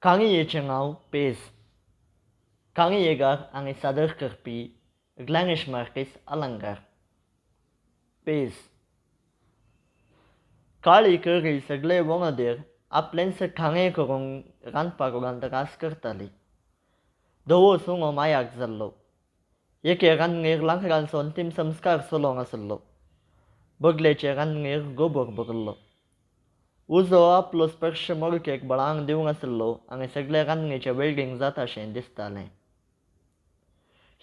काणयेचें नांव पेज. काणयेकार आनी सादर करपी ग्लॅनिश मार्कीस अलंकार. पेज. काळी करी सगळे वणदेर आपलेंच खाणें करूंक रांदपाक त्रास करताली. धवो सुणो मायाक जाल्लो. एके रांदणेर लांकडांचो अंतीम संस्कार चलोवंक आसलो. बगलेचे रांदणेर गोबोर भरिल्लो. उजो आपलो स्पर्श मडकेक बळांक दिवंक आसलो आनी सगळे रांदणेचें वेल्डींग जाताशें दिसतालें.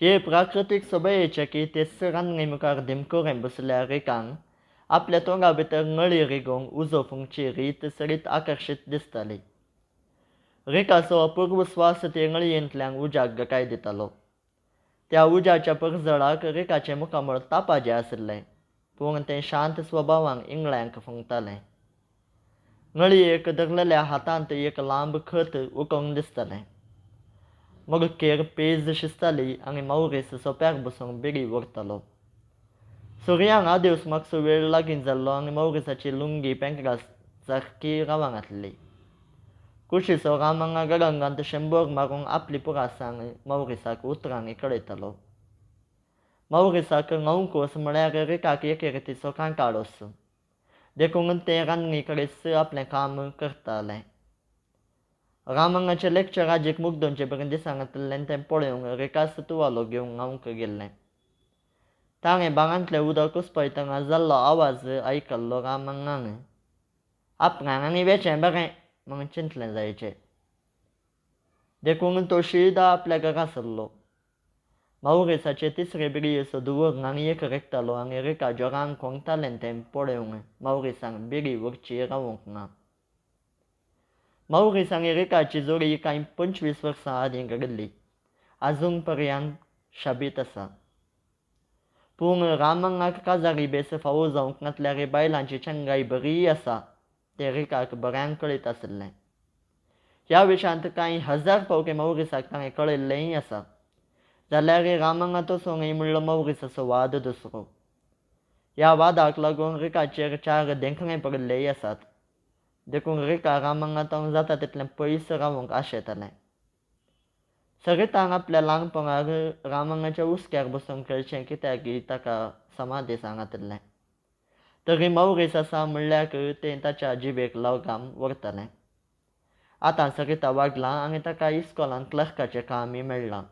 हे प्राकृतीक सोबायेचे की तेच रांदणे मुखार धेमकोरें बसल्या रेकांक आपल्या तोंडा भितर नळी रिगोवंक उजो फुंकची रीत सरीत आकर्शीत दिसताली. रेकाचो अपूर्व स्वास ते नळयेंतल्यान उज्याक गकाय दितालो. त्या उज्याच्या परजळाक रेकाचें मुखामळ तापाजें आशिल्लें, पूण तें शांत स्वभावान इंगळ्यांक फुंकतालें. नळयेक धरलेल्या हातांत एक लांब खत उकोंक दिसतालें. मडकेर पेज शिजताली आनी मावरीस सोप्यार बसून बिडी ओडटालो. सुर्यांक आदेवस मातसो वेळ लागीं जाल्लो आनी मावरीसाची लुंगी पेंकरा सारकी रावंक. कुशीचो रामांगा गडंगांत शेंबोर मारूंक आपली पुरासांग मावरीसाक उतरांनी कळयतालो. मावरीसाक न्हावंकच म्हळ्यार रिकाक एके रितीचो कांटाळोस, देखून तें रांदणी कडेच आपलें काम करतालें. रामांगाचें लेक्चर आजीक मुगदोनचे बरें दिसांतल्यान तें पळोवंक रिकास तुवालो घेवंक न्हावंक गेल्लें. ताणें बागांतलें उदक उसपयतना जाल्लो आवाज आयकल्लो रामांगान. आपणाक आनी वेचें बरें म्हूण चिंतलें जायचें, देखून तो शीदा आपल्या घरा सरलो. मावरीसाचे तिसरे बिडयेचो धुंवर न्हाणयेक रेखतालो आनी रेखा जोरान खोंकतालें तें पळोवंक मावरीसाक बिडी व्हरची रावंक ना. मावरीस आनी रेखाची जोडी कांय 25 वर्सां आदीं घडिल्ली, आजून पर्यंत शाबीत आसा. पूण रामांगाक काजारी बेस फावो जावंक नासल्यार बायलांची चंगाय बरी आसा तें रेखाक बऱ्यान कळीत आशिल्लें. ह्या विशयांत कांय हजार पावटी मावरीसाक ताणें कळयल्लेंय आसा. जाल्यार रामांगा तसो न्हय म्हणलो मावरीसाचो वाद दुसरो. ह्या वादाक लागून रेखाचेर 4 धेंकणे पडिल्लेय आसात. देखून रेखा रामांगा तावन जाता तितलें पयस रावंक आशेतालें. सरितान आपल्या ल्हानपणार रामांगाच्या हुस्क्यार बसून खेळचें कित्याक ताका समाधी सांगातिल्लें. तरी मावरीस आसा म्हणल्यार तें ताच्या जिबेक लगाम व्हरतालें. आतां सरिता वाडलां आनी ताका इस्कोलांत क्लर्काचें कामय मेळ्ळां.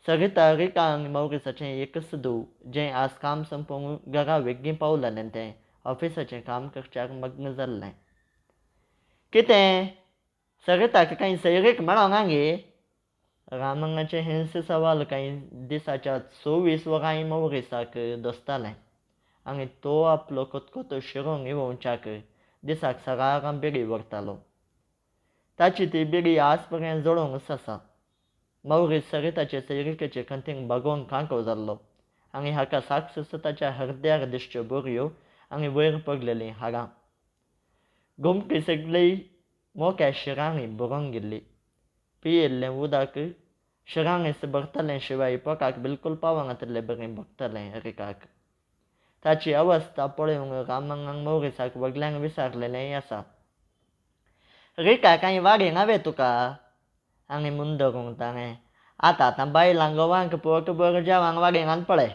सरिता रिका आनी मावरीसाचें एकच धूव, जें आज काम सोंपोवन घरा वेगीं पावलेलें तें ऑफिसाचें काम करच्याक मग्न जाल्लें. कितें सरिताक कांय सैरीक मेळोंक गे? रामांगाचें हेंच सवाल कांय दिसाच्या 24 वरांय मावरीसाक दोसतालें आनी तो आपलो कोतकोतो शिरोंक येवच्याक दिसाक सरारां बिडी व्हरतालो. ताची ती बिडी आज पर्यंत जळोवंकच आसा. मावरीस सरिताचे सैरिकेचे खंतीन बागोवन कांको जाल्लो आनी हाका साक्ष ताच्या हरद्यार दिसच्यो बोरयो आनी वयर पडलेलीं हाडां. गोमटी सगळी मोक्या शिरांनी भरून गेल्ली. पियेल्लें उदक शिरांनीच भरतालें, शिवाय पोकाक बिलकूल पावनातिल्ले बरी भोगतालें रिकाक. ताची अवस्था पळोवंक रामांगान मावरीसाक व्हडल्यान विचारलेलेंय आसा. रिका कांय वाडी नव्हे तुका? आनी मुंदरूंक ताणें आतां आतां बायलां घोवांक पोटभर जेवण वाडिनात पळय,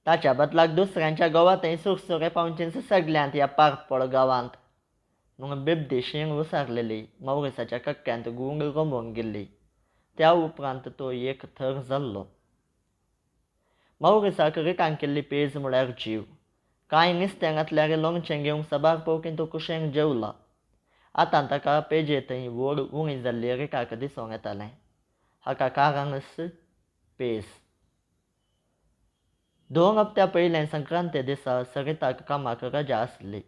ताच्या बदलाक दुसऱ्यांच्या घोवा थंय सुरसुरे पावचींच सगल्यांत ह्या पारपोळ गांवांत म्हूण बिबदी शीण उसारलेली मावरीसाच्या कक्क्यांत गूंग रोमून गेल्ली. त्या उपरांत तो एक थर जाल्लो. मावरीसाक रिकान केल्ली पेज म्हळ्यार जीव. कांय नुस्तें घातल्यार लोणचें घेवंक साबार पावटीं तो कुशेन जेवला. आतां ताका पेजे थंय व्हड उणी जाल्ली रिकाक दिसूंक येतालें. हाका कारणच पेज. 2 हप्त्या पयलें संक्रांते दिसा सरिताक कामाक रजा आसली.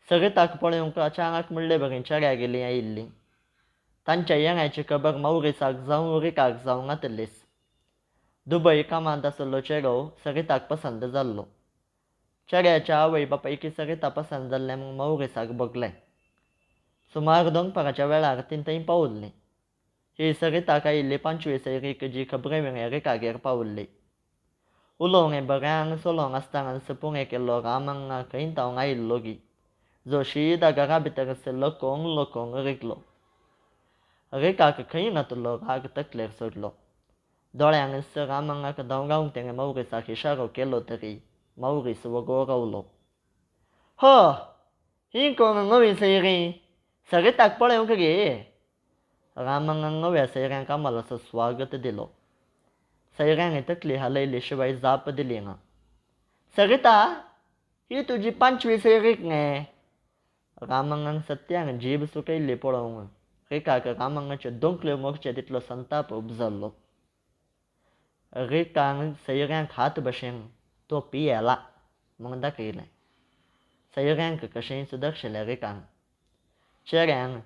सरिताक पळोवंक अचानक म्हणले बरी चेड्या गेलीं आयिल्लीं. तांच्या येण्याची खबर मावरीसाक जावं रिकाक जावं नातिल्लीच. दुबय कामांत आशिल्लो चेडो सरिताक पसंत जाल्लो. चेड्याच्या आवय बापायकी सरिता पसंत जाल्लें म्हूण मावरीसाक भोगलें. सुमार दनपाराच्या वेळार तीं थंय पावल्लीं. ही सरिताक आयिल्ली 25 सैरीक जी खबरे विणें रिकागेर पावल्ली. उलोवणें बऱ्यान चलोवंक आसतना पुणें केल्लो रामांगा खंय तावन आयिल्लो गी, जो शीदा घरा भितर लकोवंक लकोवंक रिगलो. रिकाक खंय नातलो राग तकलेर सोडलो. दोळ्यांच रामांगाक धांवडावंक तेणें मावरीसाक इशारो केलो तरी मावरीस वगो रावलो. हो, हीं कोण नवीं सयरीं? सरिताक पळोवंक गे? रामांगान नव्या सयऱ्यांक आमालाचो स्वागत दिलो. सयऱ्यांनी तकली हालयली शिवाय जाप दिली ना. सरिता, ही तुजी पांचवी सयरीक न्हे? रामांगान सत्यान जीब सुकयल्ली पळोवन रिकाक रामांगाच्यो दोंकल्यो मोडचे तितलो संताप उपजल्लो. रिकान सयऱ्यांक हात भशेन तो पियेला म्हूण दाखयलें. सयऱ्यांक कशेंच दर्शयलें रिकान. चेड्यान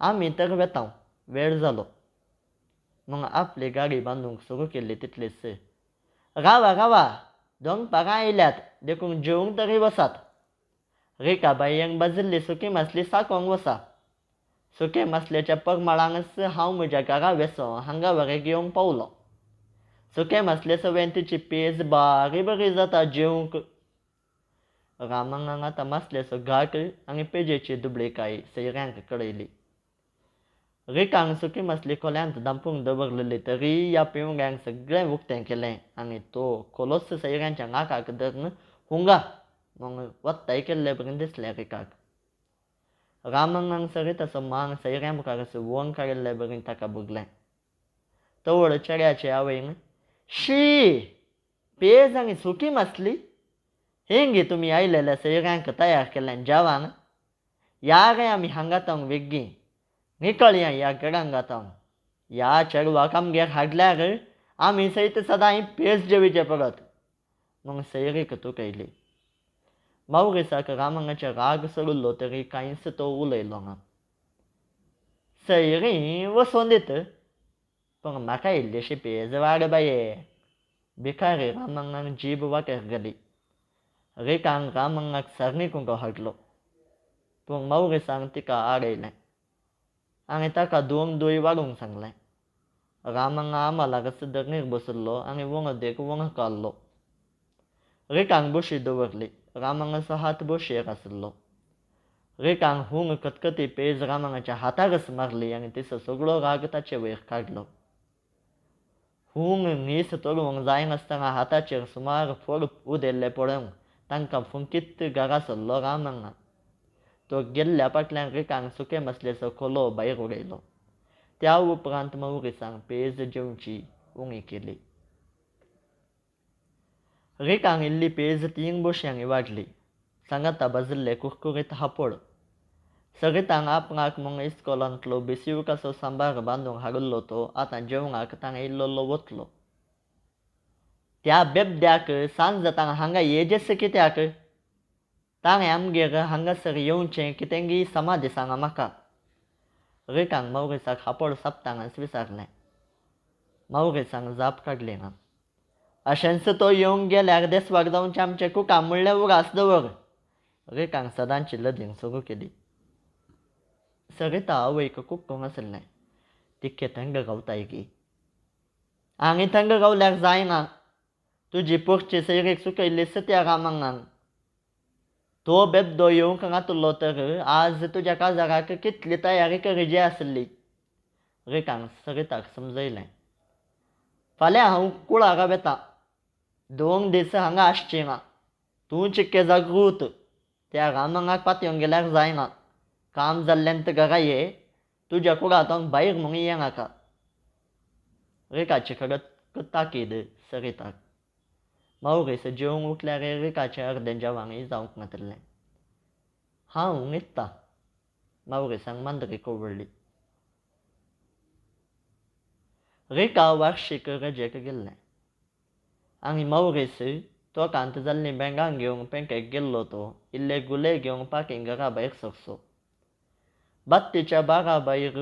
आमी तर वेतांव, वेळ जालो म्हूण आपली गाडी बांदूंक सुरू केल्ली तितलीच, रावा रावा, दनपारां आयल्यात देखून जेवंक तरी वसात. रिकाबायेन भाजिल्ली सुकी मासली साकोवंक वसा. सुके मासलेच्या परमळानच हांव म्हज्या घरा वेसो हांगा वरेक येवंक पावलो. सुके मासले सवें तिची पेज बारी बरी जाता जेवंक. रामांगान आतां मासलेचो घाट आनी पेजेची दुबळीकाय सयऱ्यांक कळयली. रिकान सुकी मासली खोल्यांत धांपूंक दवरलेली तरी ह्या पिवंग्यांक सगळें उक्तें केलें आनी तो खोलोच सयऱ्यांच्या नाकाक धरून हुंगा म्हूण वत्ताय केल्ले बरीन दिसलें रिकाक. रामांगान सरिताचो मान सयऱ्यां मुखार वोंग काडिल्ले बरीन ताका भोगलें. तवळ चेड्याचे आवयन शी, पेज आनी सुकी मासली हेंगी तुमी आयलेल्या सयऱ्यांक तयार केल्लें जेवण? या रे आमी हांगातावंक वेगीं निकळया ह्या गडांगातावन. ह्या चेडवाक आमगेर हाडल्यार आमी सयत सदांय पेज जेवचे पडत म्हूण सयरीक तुकयली. मावरीसाक रामांगाचेर राग चडिल्लो तरी कांयच तो उलयलो ना. सयरीं वसोन दीत, पूण म्हाका इल्लीशी पेज वाड बाये. भिकारी रामांगान जीब वाटेर घाली. रिकान रामांगाक सरणी कुंको हाडलो, पूण मावरीसान तिका आडयलें आनी ताका दोन दोय वाडूंक सांगलें. रामांगा आमालाकच धरणीर बशिल्लो आनी वणदेक वणख काडलो. रिकान बशी दवरली. रामांगाचो हात बशयेर आशिल्लो. रिकान हून खतखती पेज रामांगाच्या हातारच मारली आनी तिचो सगळो राग ताचे वयर काडलो. हून नीस तोडूंक जायनासतना हाताचेर सुमार फोड उदेल्ले पळोवन तांकां फुंकीत घरा सरलो रामांगा. तो गेल्ल्या फाटल्यान रिकान सुके मासलेचो खोलो भायर उडयलो. त्या उपरांत मावरीसान पेज जेवची उणी केली. रिकान इल्ली पेज 3 बशयांनी वाडली. सांगाता भाजिल्ले कुरकुरीत हापोड. सरितान आपणाक म्हूण इस्कोलांतलो बेसिवकाचो सांबार बांदूंक हाडिल्लो तो आतां जेवणाक ताणें इल्लोल्लो वतलो. त्या बेबद्याक सांज जाताना हांगा येजेस कित्याक? ताणें आमगेर हांगासर येवचें कितेंगी समा दिसना म्हाका. रिकान मावरीसाक हापोड सापतानाच विचारलें. मावरीसान जाप काडली ना. अशेंच तो येवंक गेल्यार देसवाक जावचें आमचें कुकाम म्हणलें उगास दवर. रिकान सदांची लदींग सुरू केली. सरिता आवयक कुक्कोंक आसलें. तिक्के थंग गावताय गी? आनी थंग गावल्यार जायना. तुजी पोरची सयरीक सुकयल्ली सत्या रामांगान. तो बेबदो येवंक नातलो तर आज तुज्या काजाराक कितली तयारी करीजी आसली. रिकान सरिताक समजयलें. फाल्यां हांव कुळारा वेता. 2 दीस हांगा आसची ना. तूं चिक्के जागृत. त्या रामांगाक पातयेवन गेल्यार जायना. काम जाल्ल्यान तर घरा ये. तुज्या कुळांत भायर म्हूण येनाका. रिकाची खडक ताकीद सरिताक. मावरीस जेवंक उठल्यार रिकाचें अर्दें जेवणय जावंक नातिल्लें. हांव न्हिदतां. मावरीसान मांद्री कवळ्ळी. रिका वार्शीक रजेक गेल्लें आनी मावरीस तोकांत जाल्लीं बँगां घेवंक पेंकेक गेल्लो तो इल्ले गुले घेवंक पाकीं घरा भायर सरचो. बात्तीच्या बारा भायर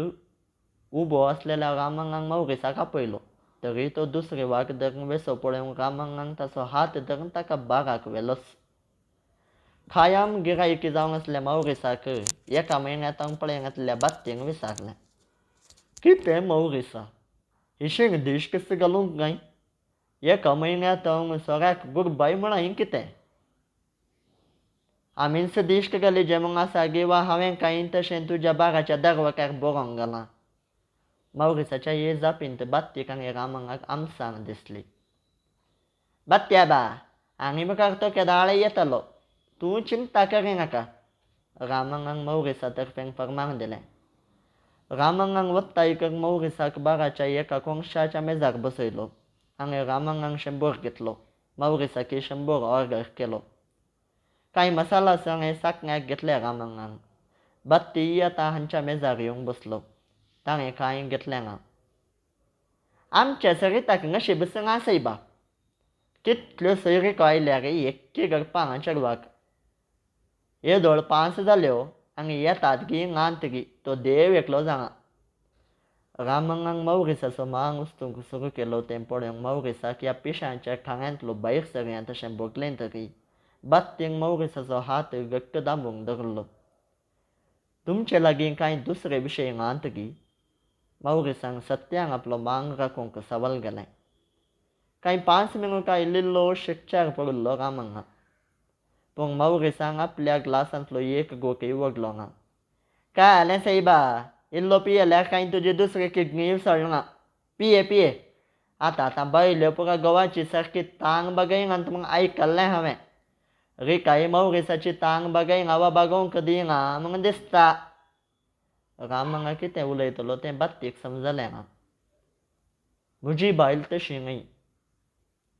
उबो आसलेल्या रामांगान मावरीसाक आपयलो तरी तो दुसरे वाग धरून वेसो पळोवंक रामांगान ताचो हात धरून ताका बाराक व्हेलोच. कायम गिरायकी जावन आसल्या मावरीसाक एका म्हयन्यांत पळयनातल्या बात्तीन विचारलें, कितें मावरीसा, हिशीन दीश कस घालूंक काय? एका म्हयन्यांत सोऱ्याक गुडबाय म्हळां कितें? आमीच दिश्ट घाली जेवण आसा गे वा हांवें कांय तशें तुज्या बाराच्या दरवाक्यार बरोवंक घालां? मावरिसाच्या हे जापींत बात्तीक आनी रामंगाक आमसाण दिसली. बात्याबा, आनी मुखार तो केदाळे येतलो. तूं चिंता करिनाका. रामंगान मावरिसा तर्फेन फर्मान दिलें. रामंगान वत्ताईकर मावरिसाक बाराच्या एका कोनशाच्या मेजार बसयलो आनी रामंगान 100 घेतलो. मावरिसाकय 100 ऑर्डर केलो. कांय मसाला आनी साकण्याक घेतले रामंगान. बात्तीय आतां हांच्या मेजार येवन बसलो. ताणें कांय घेतलें ना. आमच्या सरिताक नशीब ना सायबा. कितल्यो सोयरिको आयल्या रे एक्की करपाक चेडवाक. येदोळ 5 जाल्यो आनी येतात गी नात गी तो देव एकलो जाणा. रामंगान मावरिसाचो मान उस्तूंक सुरू केलो तें पळोवन मावरिसाक ह्या पिशांच्या खाण्यांतलो भायर सरया तशें भोगलें तरी बात्तीन मावरिसाचो हात घट्ट दामूंक धरलो. तुमचे लागीं कांय दुसरे विशय नात गी? मावरिसान सत्यान आपलो मान राखूंक सवाल गेलें. कांय 5 मिनुटां इल्लो शिकच्यार पडिल्लो रामंगा. पूण मावरिसान आपल्या ग्लासांतलो एक घोंटय वगलो ना. काय जालें सायबा, इल्लो पियेल्यार कांय तुजी दुसरी किडनी उसळना. पिये पिये. आतां आतां बायल्यो पुरा घोवाची सारकी तांग बागयनात म्हूण आयकल्लें हांवें. रिकाय मावरिसाची तांग बागयना वा बागोवंक दिना म्हूण दिसता. रामंगा कितें उलयतलो तें बात्तीक समजलें ना. म्हजी बायल तशी न्हय.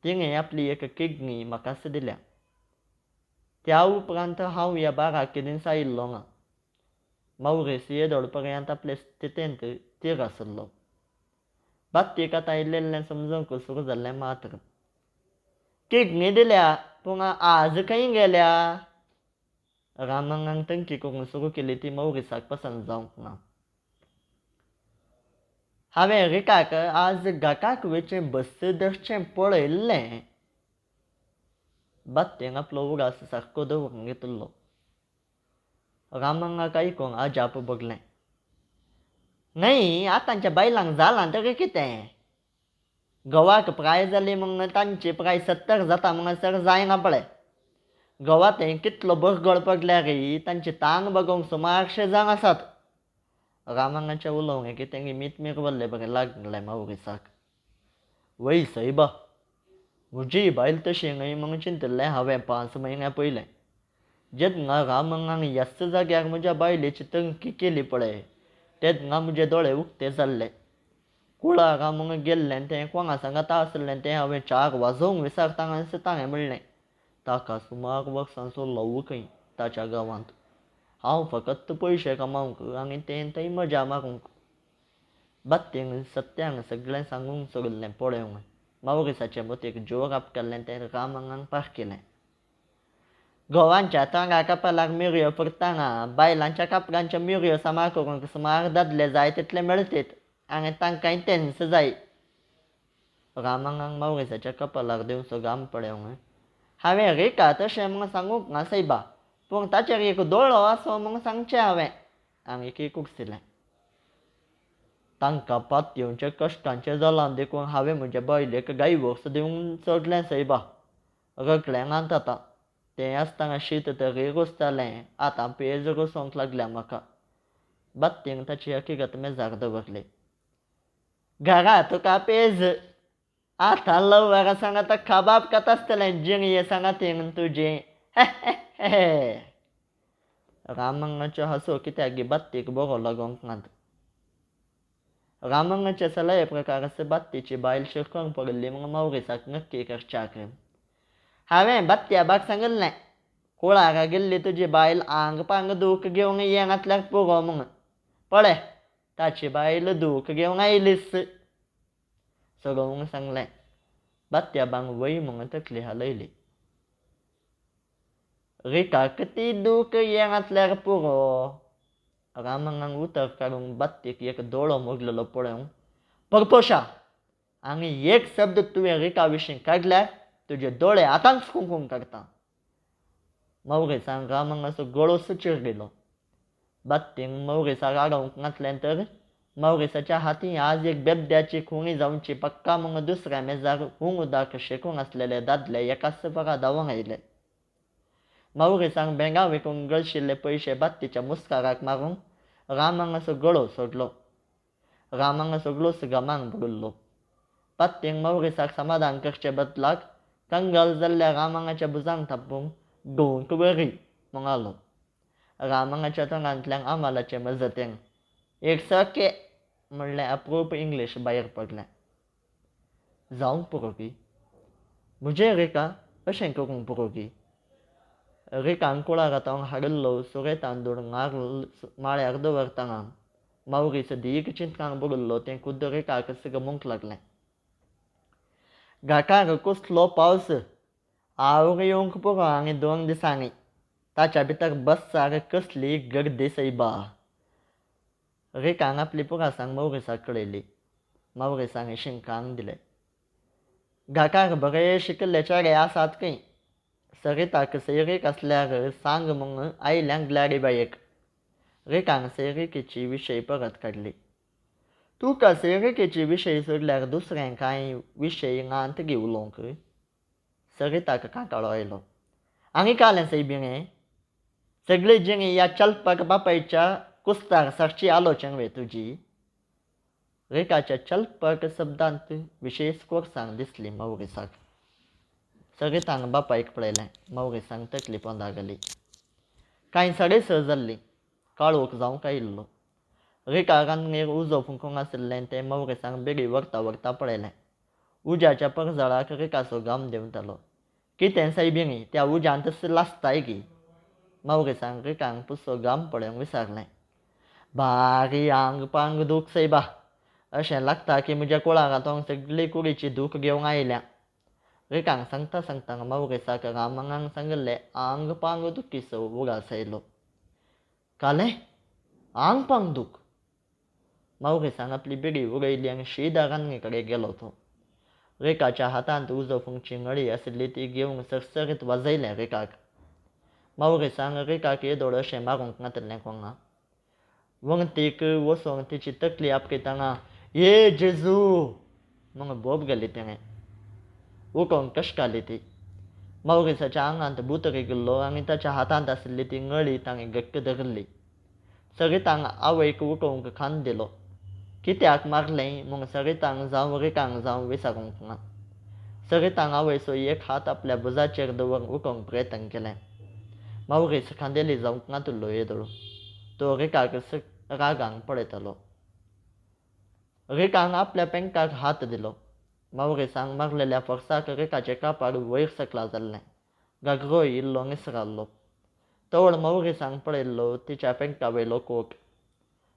तिणें आपली एक किडनी म्हाकाच दिल्या. त्या उपरांत हांव ह्या बाराक केदींच आयिल्लो ना. मावरीस येदोळ पर्यंत आपले स्थितींत थीर आशिल्लो. बात्तीक आतां इल्लें समजूंक सुरू जाल्लें मात्र. किडनी दिल्या पूण आज खंय गेल्या? रामंगान तंकी करूंक सुरू केली ती मावरिसाक पसंत जावंक ना. हांवें रिकाक आज घाटाक वचचें बस धरचें पळयल्लें. बात्तेन आपलो उगडास सारको दवरून घेतिल्लो. रामंगाक आयकूंक अजाप भोगलें. न्हय, आतांच्या बायलांक जालां तरी कितें? घोवाक प्राय जाली म्हूण तांची प्राय 70 जाता म्हणसर जायना पळय. घोवा थंय कितलो बरगळ पडल्यार तांची तांग बगोवंक सुमारशे जाण आसात. रामंगाचें उलोवणें कितें मीत मिरवल्ले बरें लागलें मावरिसाक. वय सायबा, म्हजी बायल तशी न्हय म्हूण चिंतिल्लें हांवें 5 म्हयन्यां पयलें. जेन्ना रामंगान ह्याच जाग्यार म्हज्या बायलेची तंकी केली पळय तेन्ना म्हजे दोळे उक्ते जाल्ले. कुळारा म्हूण गेल्लें तें कोणा सांगाता आसलें तें हांवें 4 वाजोवंक विसरतानाच ताणें म्हणलें. ताका सुमार वर्सांचो ल्हवू खंय ताच्या गांवांत. हांव फकत पयशे कमावंक आनी तें थंय मजा मारूंक. बात्तीन सत्यान सगळें सांगूंक सोडिल्लें पळोवंक मावरिसाचे मतीक जोर आपटलें तें रामंगान पारखिलें. घोवांच्या तोंडा कपालाक मिरयो फुरतना बायलांच्या कापडांच्यो मिरयो सामार करूंक सुमार दादले जाय तितले मेळटीत आनी तांकांय तेंच जाय. रामंगान मावरिसाच्या कपालाक दिवचो घाम पळोवंक हांवें रिका तशें म्हूण सांगूंक ना सायबा, पूण ताचेर एक दोळो आसो म्हूण सांगचें हांवें. आनी की कुर्सिलें. तांकां पातयेवचें कश्टांचें जालां देखून हांवें म्हजे बायलेक डायवोर्स दिवंक सोडलें सायबा. रगलें नात आतां. तें आसतना शीत तरी रोसतालें, आतां पेज रोसोवंक लागल्या म्हाका. बात्तीन ताची हकीगत मेजार दवरली. घरा तुका पेज. आतां लव्वरा सांगाता कबाब खाता आसतलें जिणये सांगातीन तुजें. रामंगाचो हांसो कित्याक गी बात्तीक बरो लागोंक नात. रामंगाचे सलये प्रकार बात्तीची बायल शिरकोन पडिल्ली म्हूण मावरिसाक नक्की करच्याक. हांवें बात्याबाक सांगिल्लें, कुळारा गेल्ली तुजी बायल आंग पांग दूख घेवंक येनातल्यार पुरो म्हूण. पळय ताची बायल दूख घेवंक आयलीच. सगळोवंक सांगलें. बात्याबांक वय म्हूण तकली हालयली. रिकाक ती दूख येनातल्यार पुरो. रामंगान उतर काडूंक बात्तीक एक दोळो मोडलेलो पळोवंक परपोशा, आनी एक शब्द तुवें रिका विशीं काडल्यार तुजे दोळे आतांच कुंकूम काडटा. मावरिसान रामंगाचो गळोच चिरगिलो. बात्तीन मावरिसाक आडोवंक नासलें तर मावरिसाच्या हातीं आज एक बेबद्याची खुणी जावची पक्का म्हूण दुसऱ्या मेजार हूंग उदक शेकूंक आसलेले दादले एकाच परा धांवून आयले. मावरिसान बँगां विकूंक गळशिल्ले पयशे बात्तीच्या मुस्काराक मारूंक रामंगाचो गळो सोडलो. रामांग सगळोच घामांक भरिल्लो. पात्तीन मावरीसाक समाधान करचे बदलाक कंगाल जाल्ल्या रामांगाच्या भुजांक थापूंक don't worry म्हणालो. रामांगाच्या तोंडांतल्यान आमालाचे मजतीन it's okay म्हणलें अप्रूप इंग्लीश भायर पडलें. जावंक पुरो गी म्हजें रेखा अशें करूंक पुरो गी. रेखान कुळारा तावंक हाडिल्लो सुरे तांदूळ नार्ल माळ्यार दवरतना मावरीस दीग चिंतकांक बुडिल्लो तें खुद्द रेखाकच गमूंक लागलें. घाटार कसलो पावस आवरो येवंक पुरो आनी 2 दिसांनी ताच्या भितर बस्सार कसली गर्दी सैबा. रेखान आपली पुरासांग मावरीसाक कळयली. मावरीसान शिंकांक दिलें. घाटार बरे शिकिल्ले चेडे आसात खंय. सरिताक सैरीक आसल्यार सांग म्हूण आयल्यांक ग्लॅडीबायेक. रेखान सैरिकेची विशय परत काडली. तुका सैरिकेची विशय सोडल्यार दुसरें कांय विशय नात गी उलोवंक. सरिताक कांटाळो आयलो. आनी कालें सैबिणें सगळी जिणी ह्या चलपाक बापायच्या कुस्तार सारची आलोचन वे तुजी. रेखाच्या चलपाक शब्दांत विशेश कोर्सांक दिसली मावरीसाक. सरितान बापायक पळयलें. मावरीसांक तकली पोंदा घाली. कांय 6:30 जाल्लीं. काळोख जावंक आयिल्लो. रेखा रांदनीर उजो फुंकूंक आशिल्लें तें मावरीसांक बेगी व्हरता व्हरता पळयलें. उज्याच्या परजळाक रेखाचो घाम देंवतालो. कितें सायबिणी त्या उज्यांतच लासताय गी. मावरीसान रेखान पुसो घाम पळोवंक विचारलें. भारी आंग पांग दूख सैबा. अशें लागता की म्हज्या कुळारा सगळी कुडीची दूख घेवंक आयल्या. रेखान सांगता सांगता मावरीसाक रामांगान सांगिल्लें आंग पांग दुखीचो उगास आयलो. कालें आंग पांग दूख. मावरीसान आपली बिडी उडयली आनी शीदा रान्नी कडेन गेलो तो. रेखाच्या हातांत उजो फुंकची नळी आशिल्ली ती घेवन सरसरीत वाजयलें रेखाक. मावरीसान रेखाक येदोळ अशें मारूंक नातिल्लें कोणा. वणटीक वचून तिची तकली आपकितना ये जेजू म्हूण बोब गेली तिणें. उठोवंक कशकाली ती. मावरीसाच्या आंगांत भूत रिगिल्लो आनी ताच्या हातांत आशिल्ली ती नळी ताणें घट्ट धरिल्ली. सरितान आवयक उठोवंक खांद दिलो. कित्याक मारलें म्हूण सरितान जावं रेखान जावं विचारूंक ना. सरितान आवयचो एक हात आपल्या भुजाचेर दवरून उठोवंक प्रयत्न केलें. मावरीस खांदेली जावंक नातिल्लो येदोळ. तो रेखाक रागान पळयतालो. रेखान आपल्या पेंकाक हात दिलो. मावरीसान मारलेल्या फोर्साक रेखाचें कापाड वयर सकला जाल्लें. घागरोय इल्लो निसराल्लो. तवळ मावरीसान पळयल्लो तिच्या पेंका वयलो कोट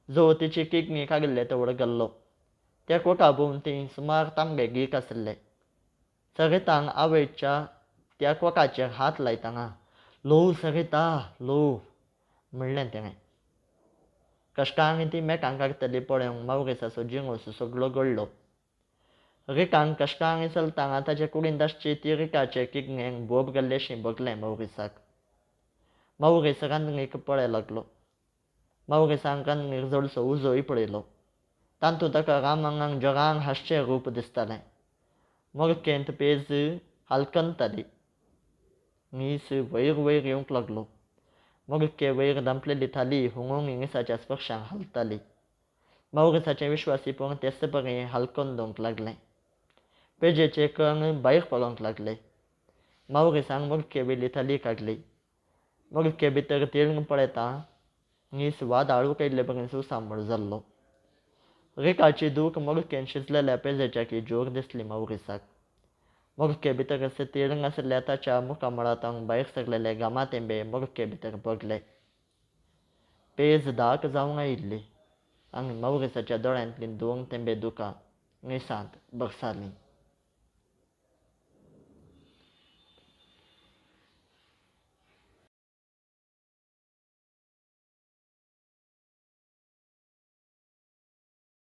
जो तिची किडनी काडिल्ले तवळ गेल्लो. त्या कोटा भोंवती सुमार तांबडे गीक आशिल्ले. सरितान आवयच्या त्या कोटाचेर हात लायतना ल्हव सरिता ल्हव म्हणलें तिणें. कश्टांनी ती मेटां काडटली पळोवंक मावरीसाचो जिनोस सगळो गळ्ळो. रेखान कश्टांनी चलतना ताचे कुडींत आसची ती रेखाचे किडनेक बोब गेल्लेशी भोगलें मावरीसाक. मावरीस रांदनीक पळय लागलो. मावरीसान रांदनीर जळचो उजोय पळयलो. तातूंत ताका रामांगांक जोरान हांसचें रूप दिसतालें. मडकेंत पेज हालकंताली. नीस वयर वयर येवंक लागलो. मडके वयर धांपलेली थाली हुंगून निसाच्या स्पर्शान हालताली. मावरीसाचें विश्वासीपण तेच बरें हालकून दवंक लागलें. पेजेचे कण भायर पडोवंक लागले. मावरीसान मडके वयली थाली काडली. मडके भितर तेळून पळयता नीस वादाळ उकयल्ले बरें सुसांबळ जाल्लो. रेखाची दूख मडकेन शिजलेल्या पेजेच्या की जोर दिसली मावरीसाक. मडके भितर अशें तेळून आशिल्ल्या ताच्या मुखामळांत भायर सरलेले घामा थेंबे मडके भितर पडले. पेज दाट जावंक आयिल्ली आनी मावरीसाच्या दोळ्यांतलीं 2 थेंबे दुकां निसांत भरसालीं.